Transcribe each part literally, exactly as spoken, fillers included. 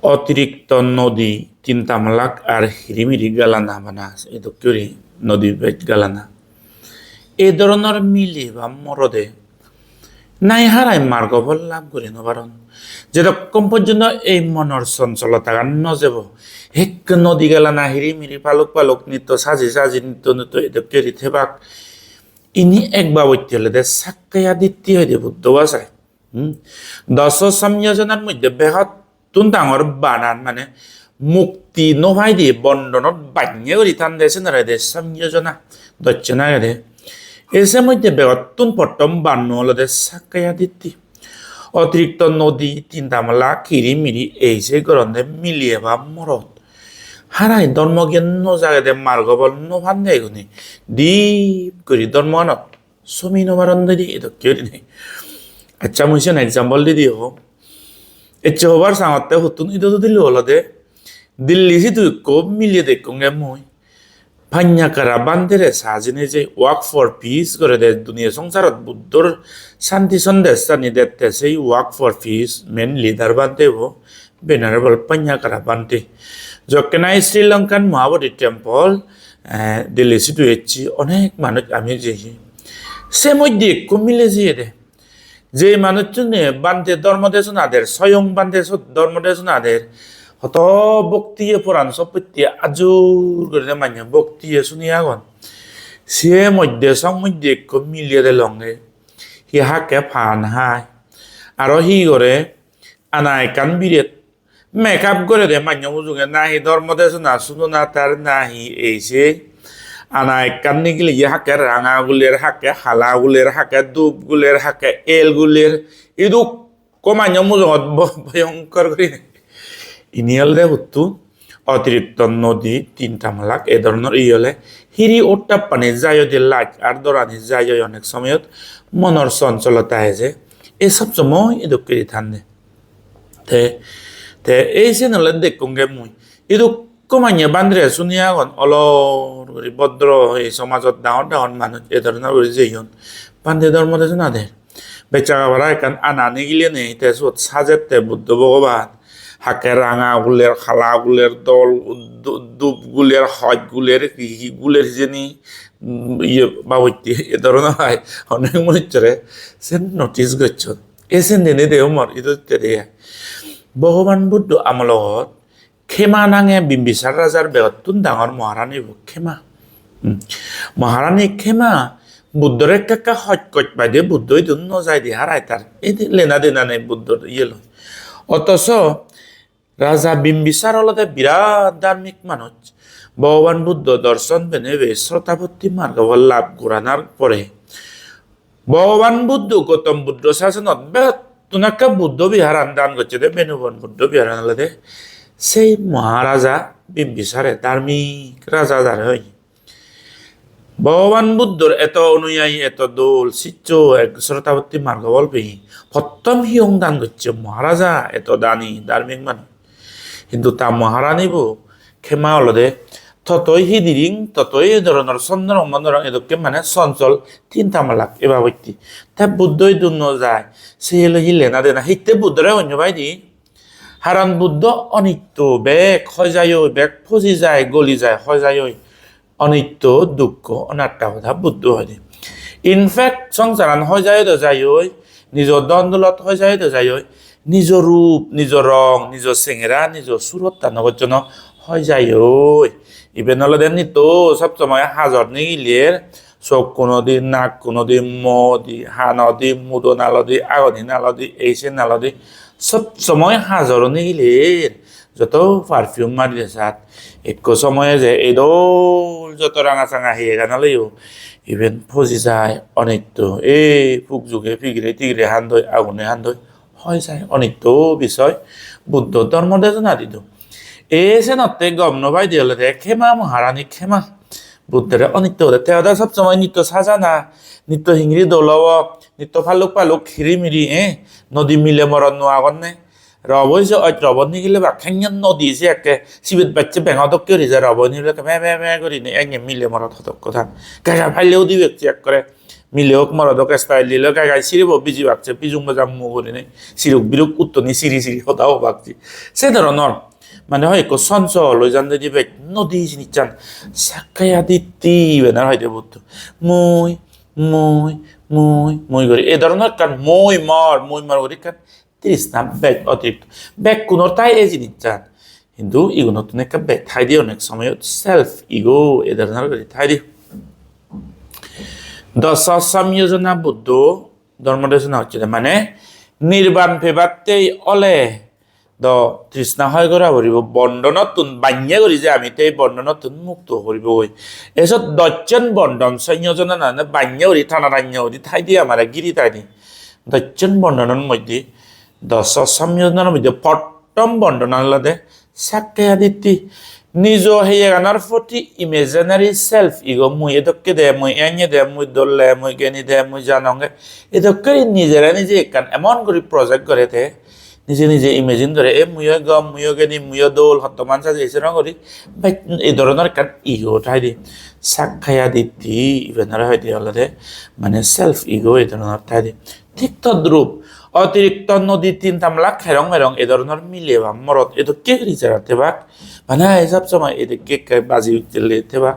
Otirikto nodi, tinta malak ar hirimiri galana bana, edokke guri nodi bej galana. Ei dhoronor mile ba morode nahi harai margo phol lab guri no paron. Jedokkon porjonto ei monor soncholotagan no jebo, hek nodi galana hirimiri paluk paluk nitto saji saji nitto nitto edokke guri thebak. Ini ek babotte olode sakkaya ditti hoide Buddho bhasai. Hmm? Doso samyojonar moddhe begottun dangor banan mane mukti no paide bondhonot bannye guri thande siyen olode samyojona, dossona agede. E se moddhe begottun pottom banno olode sakkaya ditti. Otirikto nodi, tinta malak, hirimiri ei sei goronde mile ba morot. Harai dhormo gyan no jagede, margo phol no pande igune. Deep guri dhormoanot somi no paron didi edokke gurinei. Accha, mui siyen example didi ho. Ecche hobar sangotte huttun idu dilo olode Delhi sidu ekko mile dekkonge mui. Panyakara Bhantere sa jeinei je Walk for Peace gorede, duniya songsarot Buddhor santi sondesani dette sei Walk for Peace main leader Bhante bo, Venerable Panyakara Bhante. Jokkene Sri Lankan Mahabodhi Temple, eh, Delhi sidu ecche, onek manuj ami jeye. Se moddhe ekko mile jeyede. Je manuchchune Bhante dhormo desona der, soyong Bhante so-, dhormo desona der, hoto bhoktiye poran soppitte ajur gurinei manye bhoktiye suni agon. Se moddhe, song moddhe ekko mile delonge, hi hakke pan hai, aro hi gore, ana ekkan biret makeup gorede manyo mujunge, nahi dhormo desona sunona tar, nahi ei sei. Ana ekkan nigiliye, hakke ranga guler, hakke hala guler, hakke dhup guler, hakke el guler. Idukko manyo mujungot bo-, boyonkor gurinei. Ini olode huttu otirikto nodi, tinta malak, e dhoronor iye ole hiri uttappani jai oi de, laj ar dorani jai oi onek somoyot, monor soncholota eje. E sob somoi edokke guri thande. Te, te ei siyen ole dekkonge mui. Idukko manye Bhantere suni agon, olor guri bhodro, ei somajot dangor dangor manuj e dhoronor guri jeyon. Bhante dhormo desona der. Bechchaga para ekkan ana nigilenei te siyot sajette Buddho Bhogoban. Hakke ranga guler, hala guler, dol, du-, dhup guler, hoj guler, hi hi guler hijeni, mm, iye babotte e dhoronor ai onek manuchchore sen notice gocchon. E sen dene degongor idu utte de ai. Bhogoban Buddho amolot Khema nange Bimbisar rajar begottun dangor Maharani bo Khema. Hmm. Maharani Khema Buddhore ekka ekka hoj hoj paide, Buddho idun no jaide harai tar. Ede lena dena nei Buddho iye loi. Otoso Raja Bimbisar olode birat dharmik manuj. Bhogoban Buddho dorson penei be Srotapatti margo phol lab goranar pore Bhogoban Buddho, Gautam Buddho sasonot begottun ekke Buddho Viharan dan gocchede, Benubon Buddho Viharan olode sei Maharaja Bimbisare, dharmik raja jare hoye. Bhogoban Buddhor eto onuyayi, eto dol siccho, ek Srotapatti margo phol peye, pottom hiyong dan gocche Maharaja, eto dani dharmik manuj. Hintu ta Maharani bo Khema olode totoi hidiring, totoi ei dhoronor sondorong mondorong, edokke mane sonchol tinta malak e babotte. Te Buddho idun no jai, se hile hile na dena. Hitte Buddhore onyo baidi? Haron Buddho onitto, bek hoi jai oi, bek poji jai, goli jai, hoi jai oi. Onitto, dukko, onatta hoda Buddho hoide. In fact, songsaran hoi jai oi do jai oi, nijo dhon dolot hoi jai oi do jai oi, nijo rup, nijo rong, nijo sengera, nijo surot ta no gocchono hoi jai oi. Iben olode nitto sob somoi hajor nigiler, sokkunodi, nakkunodi, muodi, hanodi, mudo nalodi, agoni nalodi, ei sei nalodi, sob somoi hajor nigiler. Joto perfume mari de sat, ekko somoye je ei dol joto ranga sanga heyegan oleyo, iben poji jai onitto. Ei puk juge pigire tigire handoi, agune handoi, hoi jai onitto bisoy Buddho dhormo desonat idu. E senotte gom no paide olode Khema Maharani, Khema Buddhore onitto hoide. Te hoide sob somoi nitto sajana, nitto hingiri dol obo, nitto paluk paluk hirimiri, eh? Nodi mile morot no agonne. Robo oi je, oj robo nigile ba, khenyan nodi je ekke sibet bacche bengo dokke guri je, robo nigile ekke me me me gurinei enge mile morot hodokko than. Gaja palle udi bacche ekkore. Mile ok morot ok style dile gai gai siribo bijibak se, bijung bajang mu gurinei siruk biruk uttoni siri siri hoda hobak se. Se dhoronor mane hoi ekko sonso loi jande di bek nodi jinissan Sakkaya Ditti iben ar hoide Buddho. Mui, mui, mui, mui guri. E dhoronor ekkan mui mor, mui mor guri ekkan trishna bej otirikto. Bekkunor thai ei jinissan. Hintu igunottun ekka bej thai di, onek somoyot self ego e dhoronor guri thai di. Doso samyojona Buddho dhormo desona hocche de, mane nirban pebattei ole do trishna hoi gora poribo, bondhonottun bannye guri je ami, tei bondhonottun mukto goribo goi. Esot dossen bondhon samyojona nane bannye guri, tana tannye guri thai di, amare giri thai di. Dossen bondhonor moddhe, doso samyojona moddhe pottom bondhonan olode Sakkaya Ditti. Nijo heyeganor proti imaginary self ego, mui edokke de, mui ennye de, mui dol de, mui geni de, mui janonge. Edokke nijere nije ekkan emon guri project gore te, nije nije imagine gore, "E muiyo gom, muiyo geni, muiyo dol, hottoman saje," eserong guri. Bek e dhoronor ekkan ego thai di. Sakkaya Ditti iben aro hoide olode mane self ego e dhoronor thai di. Thik todrup, otirikto nodi tin tamlak herong herong e dhoronor mile ba morot edokke guri jara tebak, bana e sob somoi edokke ekke baji uttele tebak.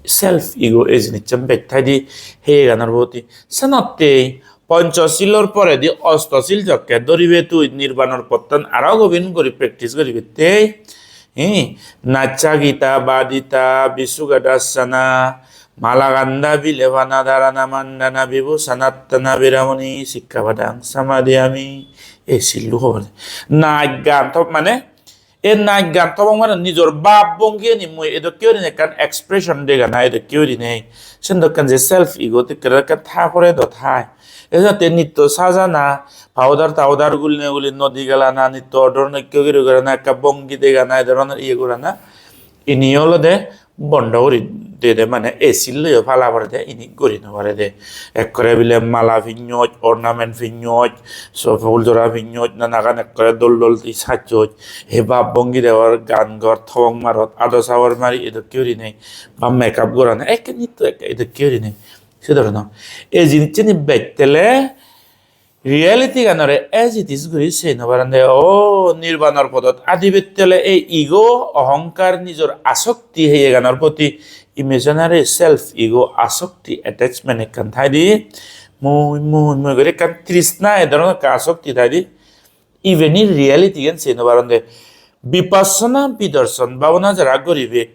Self ego e jinissan bej thai di heyeganor proti. Senottei Ponchosilor poredi Ostosil jokke dhoribe tui, nirbanor pottan aro gobin guri practice guribettei. Hi? Nacca Gita Vadita Visuga Dassana, Malagandha Vilepana Dharana Mandana Vibhusanattana Viramani Sikkhapadaṃ Samadiyami. Ei sillu hobor. Naj gan to mane, ei naj gan tobong mane nijor bab bongiyani mui edokke gurinei ekkan expression degana edokke gurinei. Sen do ekkan je self ego dokke ekkan tha pore do thai. Ei jatte nitto sajana, powder towder guline guli nodi gelana, nitto odor nokke guri gorana, ekka bongi degana, ei dhoronor iye gorana. Ini olode bondo guri dede, mane ei silloyo pala porede, ini guri no parede. Ekkore bile mala pinnoj, ornament pinnoj, so phul jora pinnoj, nanagan ekkore dol dol di sajjoj. He bab bongi degor, gan gor, tobong marot, ado sabor mari edokke gurinei, ba makeup gorana, ekke nitto ekke edokke gurinei. Se dhoronor. Ei jinissani bej tele reality ganore as it is guri sei no parande. O nirbanor podot adi bettele ei ego, ohonkar, nijor asokti heyeganor proti, imaginary self ego asokti, attachment ekkan thai di. Mui, mui, mui guri ekkan trishna, e dhoronor ekkan asokti thai di. Even in reality gan sei no parande. Vipassana bidarshan bhabona jara guribe,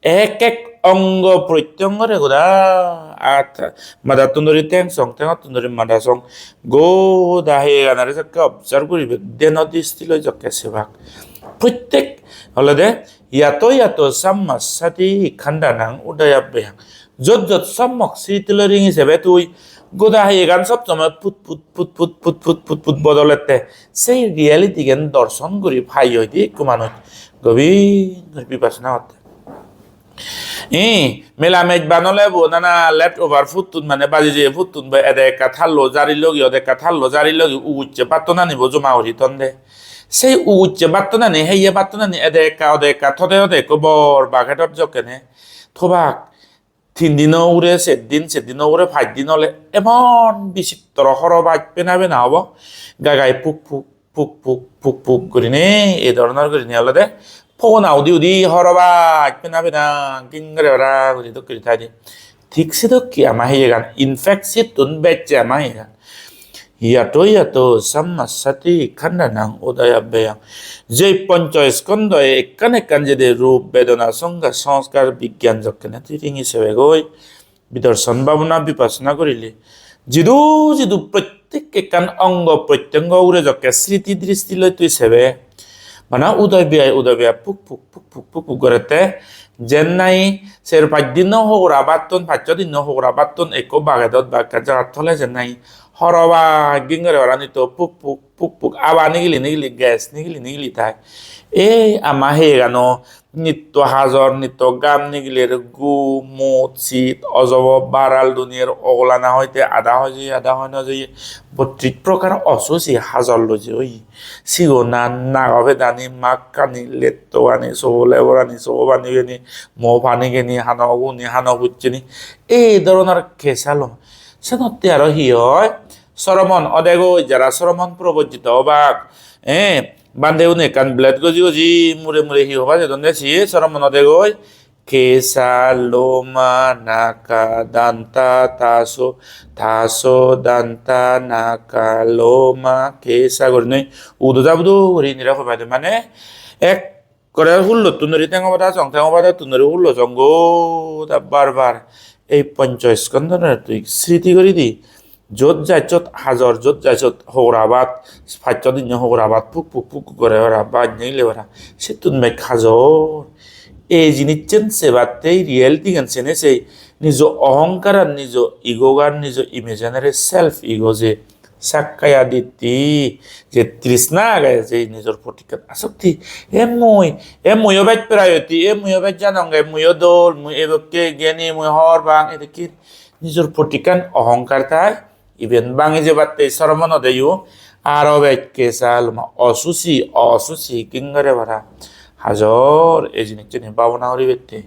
ek ek ongo protyongore goda, at madattun dhuri teng song, tengottun dhuri mada song, goda heyeganore jokke observe guribe, deno disti loi jokke sebak. Prottek olode yato yato sammasati khandhanang udayabbayang. Jot jot sommok sriti loi ringi sebe tui, goda heyegan sob somoi put put, put put, put put, put put bodolette. Sei reality gan dorson guri pai hoide ekku manuj gobir guri vipassana gotte. Ee, mela mej ban ole bo nana left over food tun, mane baji jeye food tun bo ede ekka thallo jari logi, ode ekka thallo jari logi, ugucche battonani bo joma guri thonde. Sei ugucche battonani, heye battonani ede ekka, ode ekka, thode thode ekko bor bucket ot jokkene thobak. Tin dino ugure ser din, ser dino ugure pach din ole emon bichitro horo baj pena pena obo. Gai gai puk puk, puk puk, puk puk gurinei, ei dhoronor gurinei olode pogona udi udi horo baj pena pena ging guri bara guri dokke guri thai de. Thik sedokke ama heyegan, in fact, sittun bej ama heyegan. Yato yato sammasati khandhanang udayabbayang. Jei poncho skondho ekkan ekkan jede rup, bedona, songga, sanskar, bigyan jokkene tui ringi sebegoi, bidarshan bhabona, vipassana gurile, jidu jidu prottek ekkan ongo prottongo ugure jokke sriti dristi loi tui sebe, bana udoy biyai, udoy biyai puk puk, puk puk, puk puk gorette, jen nahi ser pach dinno hogora battun, pach so dinno hogora battun ekko bakedot ba ekkan jagat thole jen nahi horo baj ging guri orani to puk puk, puk puk, aba nigili nigili, gas nigili nigili thai. Ei ama heyegano nitto hajor, nitto gam nigiler, gu, mut, sit, ojobo, baral dunir, ogolana hoite ada hoi jeye, ada hoi no jeye, bottrish prokar osusi hajor loje oye. Sigona nago pedani, makkani, lettogani, sobo leborani, sobo pani geni, mo pani geni, hano guni, hano pusseni, ei dhoronor kesalom. Senotte aro hi oi? Soromon odegoi, jara soromon probojjito obak. Eh, bhante une ekkan blade goji goji mure mure hi hoba jadonde si soromon odegoi. Kesa, loma, naka, danta, taso, taso, danta, naka, loma, kesa gurinei udo jabudo guri nire hobaide mane ek Ekkore hullottun dhuri tengo pada song, tengo padattun dhuri hullo song goda bar bar. Ei poncho skondhonore tui sriti guri di. Jot jai sot hajor, jot jai sot hogora bhat, pach sot dinne hogora bhat, puk puk puk puk gore para, bhat nigile para. Settun bek hajor. Ei jinissan sebatte reality gan sene sei nijo ohongkar ar nijo ego gan, nijo imaginary self ego je Sakkaya ditti, je trishna age, je nijor proti ekkan asokti, e mui, e muiyo bej priority, e muiyo bej janonge, muiyo dol, mui edokke geni, mui hor bang, edokke nijor proti ekkan ohongkar thai, iben bangi jebatte soromonode yo, aro bej kesa loma osusi, osusi kingore para. Hajor ei jinissani bhabona guribette.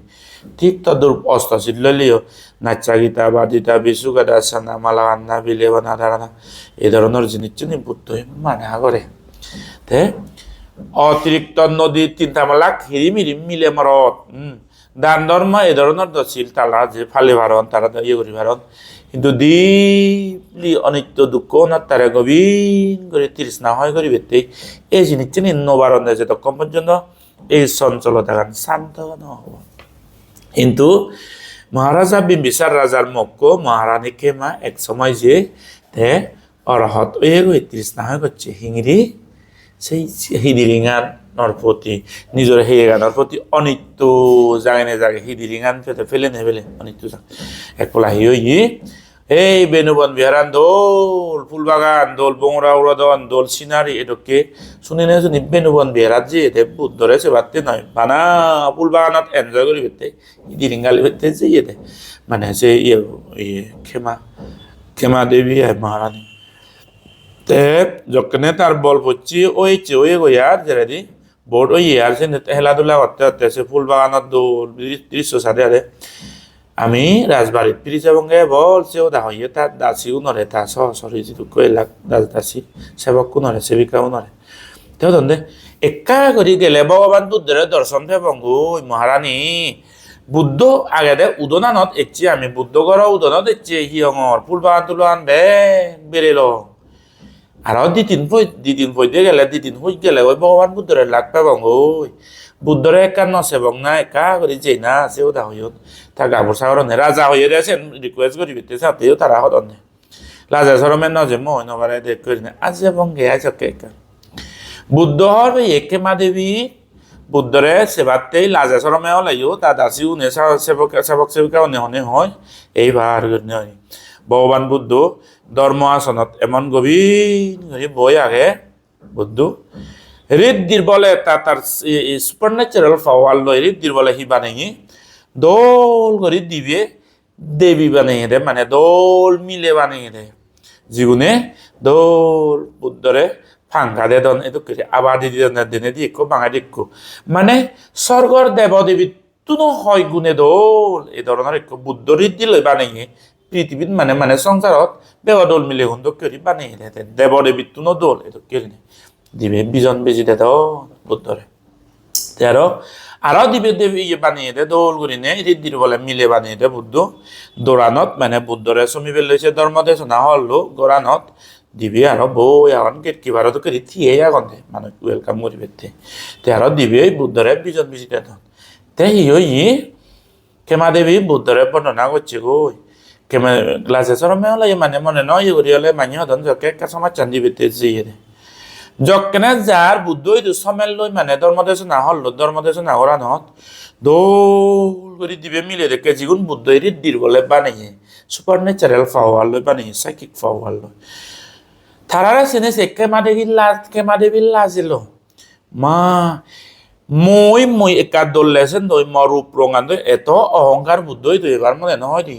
Thik todrup osto sil loileyo, Nacca Gita, Vadita, Visukada, Sana, Malaganda, Vilebana, Dharana, ei dhoronor jinissani Buddhoi mana gore. Te otirikto nodi tin tamalak hirim hirim mile morot, hmm, dan dhormo ei dhoronor do sil tara je pali paron, tara do iye guri paron. Hintu deeply onitto dukkho onattare gobin guri trishna hoi guribette ei jinissani no paronde jedokkon porjonto ei soncholotagan santo no obo. Hintu Maharaja Bimbisar rajar mokko Maharani Khema ek somoy je te orohot oyegoi, trishna hoi gocche hingiri, sei hidiringanor proti, nijor heyeganor proti onitto jagene jage, hidiringan pede pelene pele onitto jage. Ek pola hi oye, ei Benubon Biharan dol, phul bagan dol, bongora urodon, dol scenery, edokke sunine suni Benubon Biharat jeyede Buddhore sebatte noi, bana phul baganot enjoy guribette, idi ringali bette jeyede. Mane se iye, iye Khema, Khema Devi ai Maharani. Te jokkene tar bol pocche, oiche, oye goi ar jeredi bored oye ar sindi hela dula gotte gotte se phul baganot dol dri-, drisso sade ade. Ami rajbarit phiri jebonge bol, se hoda hoye ta dasi unore, ta sohosori jidukko elak da-, dasi, sebok unore, sebika unore. Te hodon de, ekka guri gele Bhogoban Buddhore dorson pebongoi Maharani. Buddho agede udonanot ecche ami, Buddho goro udonot ecche hiyongor, phul bagan tul bagan bek berelong. Aro di tin poi, di tin poi de gele, di tin huj gele oi Bhogoban Buddhore lak pebongoi. Buddhore ekka no sebong na, ekka guri jei na, se hoda hoyon. Ta gabur sagorone raja hoyede sen request guribette satteyo tara hodonne. Laje sorome no jemmo hoi no pare de ekko gurinei. Aje bonge ai sokke ekka. Buddho hor peye Khema Devi Buddhore sebattei laje sorome oleyo ta dasi une sa-, sebok, sebok sebika une hone hoi. Eibar gurinei hoi. Bhogoban Buddho dhormo asonot emon gobin guri boi age Buddho. Riddhir bole ta tar s-, i-, i supernatural power loi riddhir bole hi baneye? Dol guri dibe devi baneyede, mane dol mile baneyede. Jigune dol Buddhore pangha dedon, edokke guri aba di dedon, denedi ekko, bangedi ekko. Mane sorgor debo debittuno hoi gune dol, ei dhoronor ekko Buddho riddhi loi baneye. Prithibit mane, mane songsarot bego dol milegun dokke guri baneyede, te debo debittuno dol edokke gurinei. Dibe vision biji dedon Buddhore. Te aro, aro dibe debi iye baneyede dol gurinei, riddhir bole mile baneyede Buddho. Doranot, mane Buddhore somibelloi se dhormo desona hall-o goranot dibe aro boi agon, gatekeeper-o dokke guri thiye agon de, manuj welcome guribette. Te aro dibe Buddhore vision biji dedon. Te hi oye? Khema Devi Buddhore bondona gocchegoi. Khema laje sorome ole mane mone no oye guri ole mane hodon jokke ekka somajsan dibette jeyede. Jokkene jar Buddho idu somelloi mane dhormo desona hall-ot, dhormo desona goranot dol guri dibe mile dekke, jigun Buddho riddhir bole baneye, supernatural power loi baneye, psychic power loi. Tarare sene se Khema Devi laj, Khema Devi laj elo. Ma, mui, mui ekka dol le sen doi, mo rup rongan doi, eto ohongkar Buddho idu ebar mone no hoi de.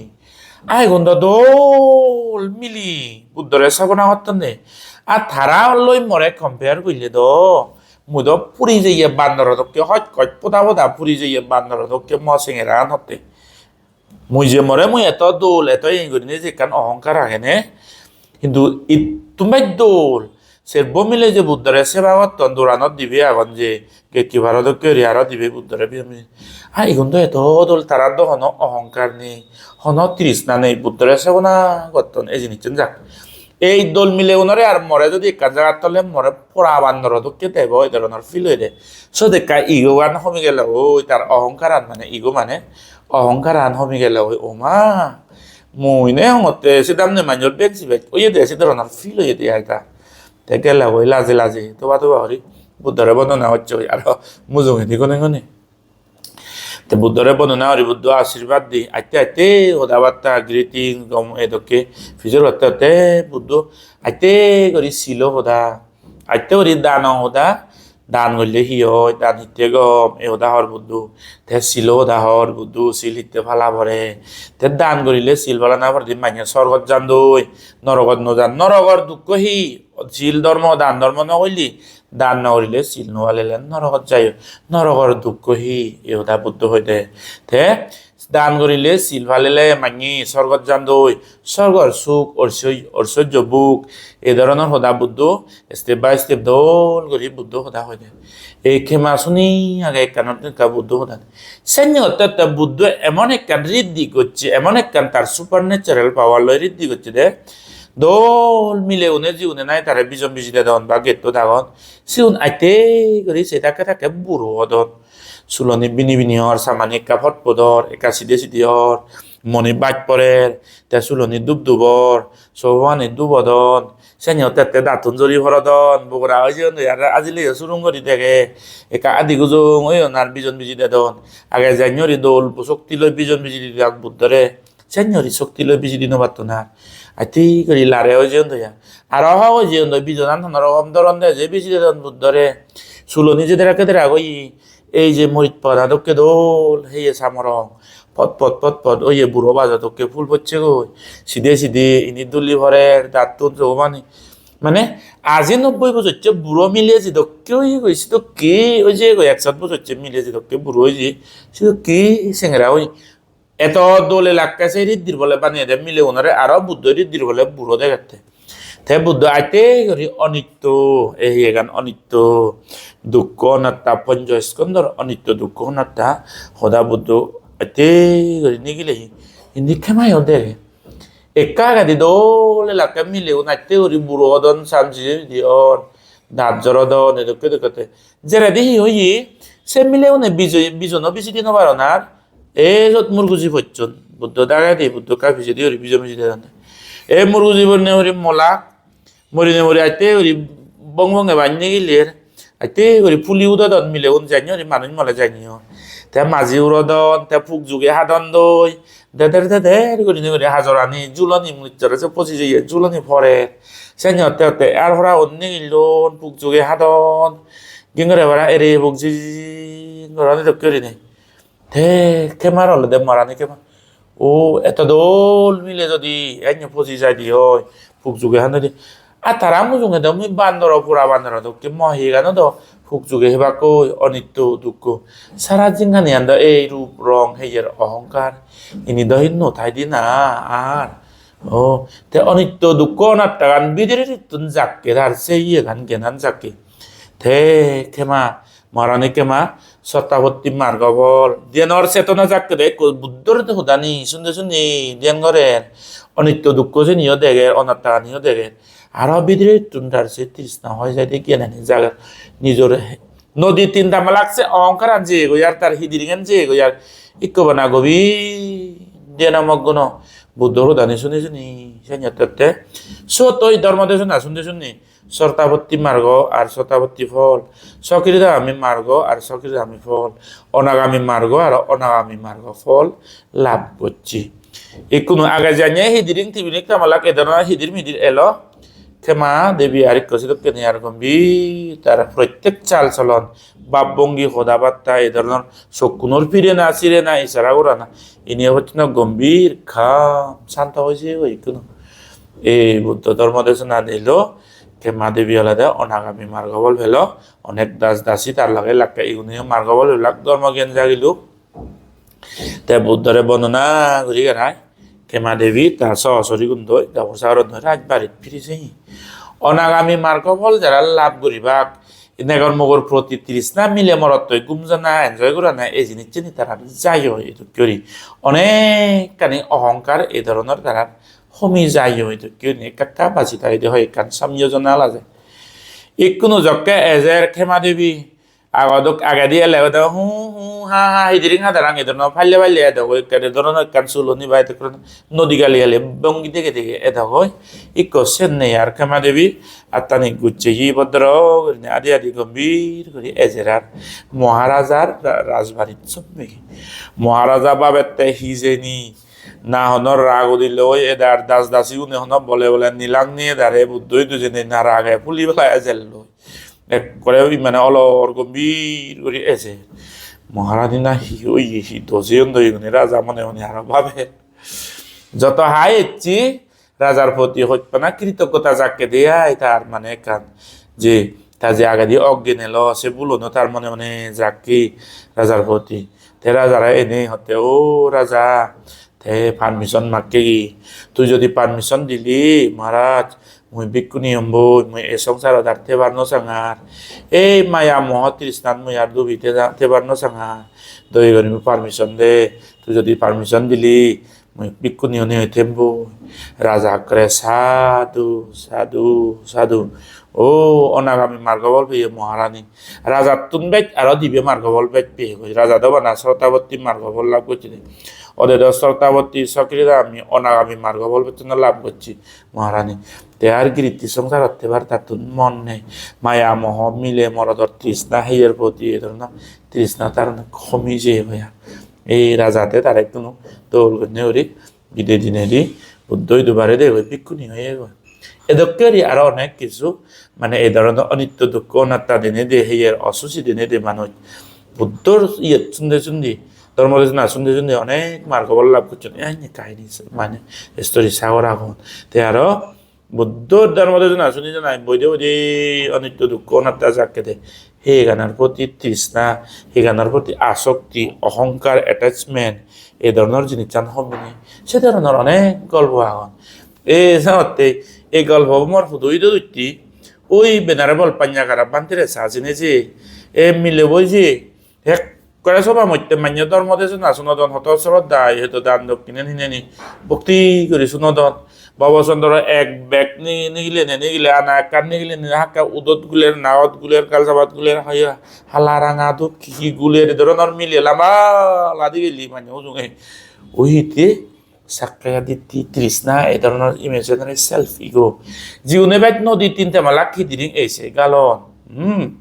Ai gun do dol mili Buddhore sabona gottonde. Ar tara loi more compare golle do, mui do puri jeye bandoro dokke, hoj hoj poda poda puri jeye bandoro dokke mo sengeragan hotte. Mui je more mui eto dol, eto iye gurinei je ekkan ohonkar agene, hintu ittun bej dol. Serbo mile je Buddhore seba gotton, doranot dibe agon je, gatekeeper-o dokke guri aro dibe Buddhore bijon bijon. Ha, igun do eto dol, tarar do hono ohonkar nei, hono trishna nei, Buddhore sebona gotton, ei jinissun jak. Ei dol milegunore ar more jodi ekkan jagat tole more pora bandoro dokke debo, ei dhoronor feel oide. Sot ekka ego-gan homi gele oi, tar ohonkaran mane, ego mane ohonkaran homi gele oi, o ma, mui ne hongotte sidamne manjor bek sibek oyede, se dhoronor feel oyede ai ta. Te gele oi laje laje toba toba guri Buddhore bondona gocche oi, aro mujungedi gone gone. Te Buddhore bondona guri, Buddho ashirbad di, atte atte hoda batta, greeting, gom edokke pijor gotte gotte Buddho atte guri silo hoda, atte guri dano hoda, dan golle hi oi, dan hitte gom, e hoda hor Buddho. Te silo hoda hor Buddho, sil hitte pala pore. Te dan gorile, sil palana poredi manye sorgot jandoi, norogot no jan. Norogor dukko hi? Sil dhormo, dan dhormo no golle, dan no gorile, sil no palele norogot jaiyo. Norogor dukko hi? E hoda Buddho hoide. Te dan gorile, sil palele manye sorgot jandoi, sorgor suk, orsoj-, orsojjo bhog, e dhoronor hoda Buddho step by step dol guri Buddho hoda hoide. Ei khema suni age ekkanot ekka Buddho hoda. Senni otte otte Buddho emon ekkan riddhi gocche, emon ekkan tar supernatural power loi riddhi gocche de. Dol milegune jigune nahi tare bijon biji dedon ba gettot agon, sigun atte guri se thakke thakke buro odon. Suloni bini bini or, samani ekka pot pot or, ekka side side or, moni baj porer, te suloni dup dup or, sobani dup odon. Seni otte otte dattun jori porodon, bogora oi jeyondoi, aro ajileyo surung guri dege. Ekka adi gujung oyon ar bijon biji dedon. Age janye guri dol sokti loi bijon biji didak Buddhore. Senne guri sokti loi biji di no patton ar. Atte guri lare oi jeyondoi ar. Aro hok oi jeyondoi, bijonan hono rokom doron de je biji dedon Buddhore. Suloni je dera kedera goi, ei je morit pada dokke dol, heye samorong. Pot pot pot pot oye buro bajo dokke phul pocchegoi. Side side ini duli porer, dattun sogomani. Mane aji nobboi bojocche buro mile je dokke oyegoi, se dokke oi jeyegoi, ekshot bojocche mile je dokke buro oye, se dokke sengera oye. Eto dol elakke se riddhir bole baneyede milegunore, aro Buddho riddhir bole buro degette. Te Buddho atte guri onitto, ei hiyegan onitto, dukkho anatta, poncho skondhor onitto dukkho anatta hoda Buddho atte guri nigilehi. Indi khemayo dege. Ekka agedi dol elakke milegun atte guri buro odon, san sije pide or, daat jorodon, edokke dokke te. Jeredi hi oye, se milegune bijo-, bijono biji di no paron ar. Ei jot murguji pocchon, Buddho dagedi, Buddho ekka pijedi guri bijon biji dedonde. Ei murguji bonne guri mola, morinei muri atte guri bong bonge banney giler, atte guri puli udodon milegun, janye guri manuj mole janye. Te maji urodon, te puk juge hadondoi, deder deder gurinei guri hajorani, julani, mujjore se poji jeye julani porer. Seni otte otte ar pora gun nigillon, puk juge hadon, gingore para ere puk jing goroni dokke gurinei. Te khemar olode morani khema. O, eto dol mile jodi enne poji jaide oi, puk juge hande de. A tara mujunge do mui bandoro, pura bandoro dokke, mo hiyegano do puk juge hebakkoi, onitto dukkho. Sara jinghaniyan do ei rup rong heyer ohongkar. Ini do hinno tai di na ar. O, te onitto dukkho onattagan bidirettun jakke, tar se iyegan gyanan jakke. Te khema, morani khema, sotapotti margo phol. Diyenor chetona jakke de ekko Buddhor hodani sunde sunde diyen gorer. Onitto dukkho siniyo deger, onattaganiyo deger. Aro bidirettun tar se trishna hoi jaide gyanani jager. Nijor nodi tinta malak se ohongkaran jeyegoi ar tar hidiringen jeyegoi ar ikko bana gobir dhyanamogno Buddhor hodani suni suni sennye otte otte. Siyot oi dhormo desona sunde sunde Sotapotti margo ar Sotapotti phol, Sokridagami margo ar Sokridagami phol, Onagami margo ar Onagami margo phol lab gocche. Ikkunu age janye hidiring tibiring tamalak e dhoronor hidir midir elo, Khema Devi ar ikko sedokken ar gombhir, tar prottek chal cholon, bab bongi, hoda batta, e dhoronor sokkunor pirena sirena, isara gorana, ini obottun gombhir, kham, santo oi jeyegoi ikkunu. Ei Buddho dhormo desona nilo, Khema Devi olode Onagami margo phol pelo, onek das dasi tar lage lakke, iguniyo margo phol pelak, dhormo gyan jagiluk. Te Buddhore bondona guri garai Kema Devi ta sohosorigun doi Gabur Sagorot doi rajbarit phiri jeye. Onagami margo phol jara lab guribak, negor mogor proti trishna, mile morottoi gum jana, enjoy gorana, ei jinisseni tarar jaiyo ei dokke guri. Onekkani ohonkar ei dhoronor tarar homi jaiyo ei dokke guri. Ekka ekka baji tagede hoi ekkan samyojona laje. Ikkunu jokke ejer Kema Devi, agodok agedi ele odo hu hu ha ha hidiring hadarang, e dhoronor palle palle edogoi, ekkere dhoronor ekkan suloni ba edok nodi gali gali bongi dege dege edogoi. Ikko sen nei ar Kema Devi attani gucche hi bodro gurinei adi adi gombhir guri ejer ar Maharajar ra-, rajbarit sommegi. Maharaja babette hijeni na hono rag udiloi edar das dasigune hono bole bole nilang ni edare Buddho idu jene na rage puli bela ejelloi. Ekkore oi mane olor gombhir guri ejer. Maharani na hi oye, hi dojeyon doye gune raja mone mone aro babe. Joto hai ecche rajar proti hojpana kritoggota jakke de ai tar mane ekkan je ta je agedi oggen elo se bhulono tar mone mone jakke rajar proti. Te rajare ene hotte, "O raja, te permission makke gi? Tui jodi permission dili, Maharaj, mui bhikkhuni omboi, mui ei songsarot ar thebar no sangar. Ei maya moho trishnan mui ar dubi theda-, thebar no sangar. Doye guri mui permission de. Tui jodi permission dili, mui bhikkhuni onei themboi." Raja ekkore, "Sadhu, sadhu, sadhu. O onagami margo phol peye Maharani." Rajattun bej aro dibe margo phol bej peye goi. Raja do bana Srotapotti margo phol lab gocche de. Ode do Srotapotti, Sokridagami, onagami margo phol bej no lab gocche Maharani. Te ar giritti songsarot thebar tattun mon nei. Maya moho, mile morodor trishna, heyer proti e dhoronor trishna tar homi jeye goi ar. Ei raja te tare ekkunu dol gurinei guri bidey dinedi Buddho idu baredi goi bhikkhuni oyegoi. Edokke guri aro onek kisu, mane ei dhoronor onitto dukkho onatta dinedi, heyer osuchi dinedi manuj Buddhor iyot sunde sundi, dhormo desona sunde sundi onek margo phol lab gocchon. Ei kahini mane story sagor agon. Te aro Buddho dhormo desona suni janai boide boide onitto dukkho onatta jakkede. Heganor proti trishna, heganor proti asokti, ohonkar, attachment, ei dhoronor jinissan hominei. Se dhoronor onek golpo agon. E saotte ei golpo mor hudu ido dutti, oi Venerable Panyakara Bhante re sa sine je, e milebo je, ek Ekkore soba motte manye dhormo desona sunodon, hoto sroddha, hoto dan dokkinen hineni bhokti guri sunodon. Bhobo Chandro ek bek ni-, nigilene, nigile ana ekkan nigilene, hakke udot guler, nagot guler, gal sabat guler, hoye hala ranga duk hi hi guler, e dhoronor mile lamba ladi geli manye ujunge. Ui hitte Sakkaya Ditti, Trishna, e dhoronor imaginary self ego. Jigune bej nodi tin tama lak hidiring eise galon. Hmm.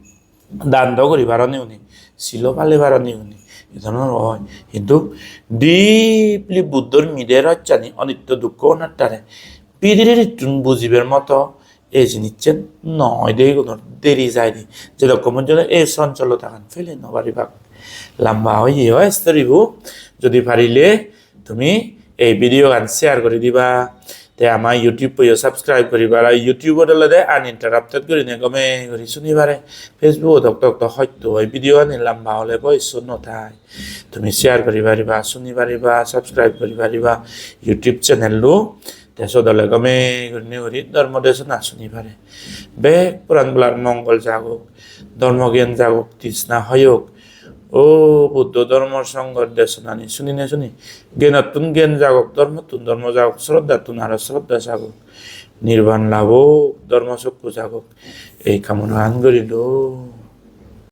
Dan do guri paroni uni, silo pali paroni uni, e dhoronor oi. Hintu deeply Buddhor mide rossani onitto dukkho onattare bidirittun bujibar moto ei jinissan noi de, igunor deri jai de. Jedokkon pojjonto ei soncholotagan pele no paribak. Lamba oye oi story bo, jodi parile tumi ei video gan share guri diba, te ama YouTube-o yo subscribe guriba, aro YouTube-ot olode uninterrupted gurinei gome guri suni pare, Facebook-ot okto okto hoyto oi video ani lamba ole boyos no thai. Tumi share guri pariba, suni pariba, subscribe guri pariba YouTube channel-o, te sot ole gome gurinei guri dhormo desona suni pare. Bek poran bolar mongol jagok, dhormo gyan jagok, trishna hoyok. O Buddho dhormo songhor desonani sunine suni gyanottun gyan jagok, dhormottun dhormo jagok, sroddhattun aro sroddha jagok. Nirban lab ok, dhormo sokku jagok. Ei kamonagan gurilung.